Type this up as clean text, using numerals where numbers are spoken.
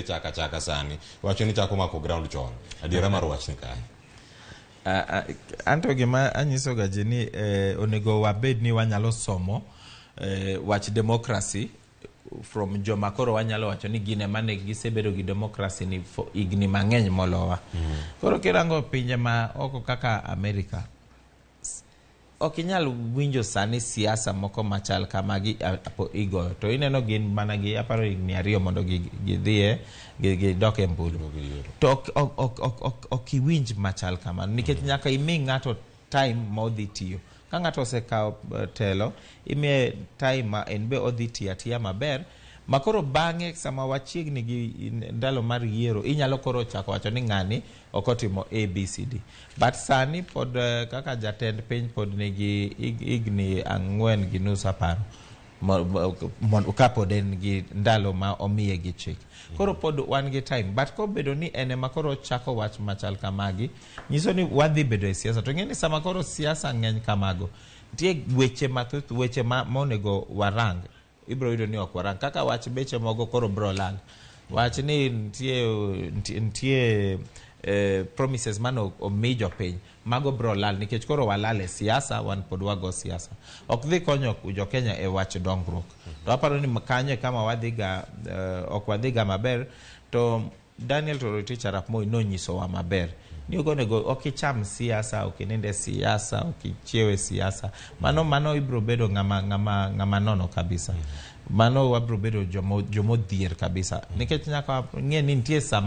bende chaka achaka sani. Wacho ni chako mako ground chon. Adiera mar wachni kae. Anto gima anyiso ga ji ni onego wabed ni wanyalo somo wach democracy from joma koro wanyalo wacho ni gin ema ne gisebedo gi democracy ni for higni mang'eny molowa. Koro kirango pinje ma oko kaka America, ok inyal winjo sani siasa moko machal kamagi igoyo to ineno gin mana gi aparo higni 2 mondo gidhiye gidok e mbulu to ok iwinj machal kamano nikech nyaka imi ng'ato time ma odhi tiyo. Ka ng'ato osekawo telo, imiye time ma en be odhi tiyo atiya maber ma koro bang'e sama wachiegni gi ndalo mar yiero inyalo koro chako wacho ni ng'ani ok otimo A, B, C, D. But sani pod kaka jatend piny pod nigi higni 4.5 aparo kapod en gi ndalo ma omiye gi chik. Koro pod wan gi time, but kobedo ni en ema koro ochako wach machal kamagi, nyiso ni wadhi bedo e siasa. To ing'e ni sama koro siasa ng'eny kamago, nitie weche mathoth, weche ma monego warang, ibiro yudo ni ok warang. Kaka wach beche mogo koro biro lal. Wach ni nitie promises mane omi jopiny, mago biro lal nikech koro walal e siasa, wan pod wago siasa. Ok dhi konyo jo Kenya e wach dongruok. To aparo ni kanyo e kama wadhiga, ok wadhiga maber, to Daniel Toroitich arap Moi nonyisowa maber ni ok onego ok icham siasa, ok inind e siasa, ok ichiew e siasa. Mano ibiro bedo ng'ama nono kabisa. Mano wabiro bedo jomodhier kabisa. Nikech nyaka ng'e ni nitie sama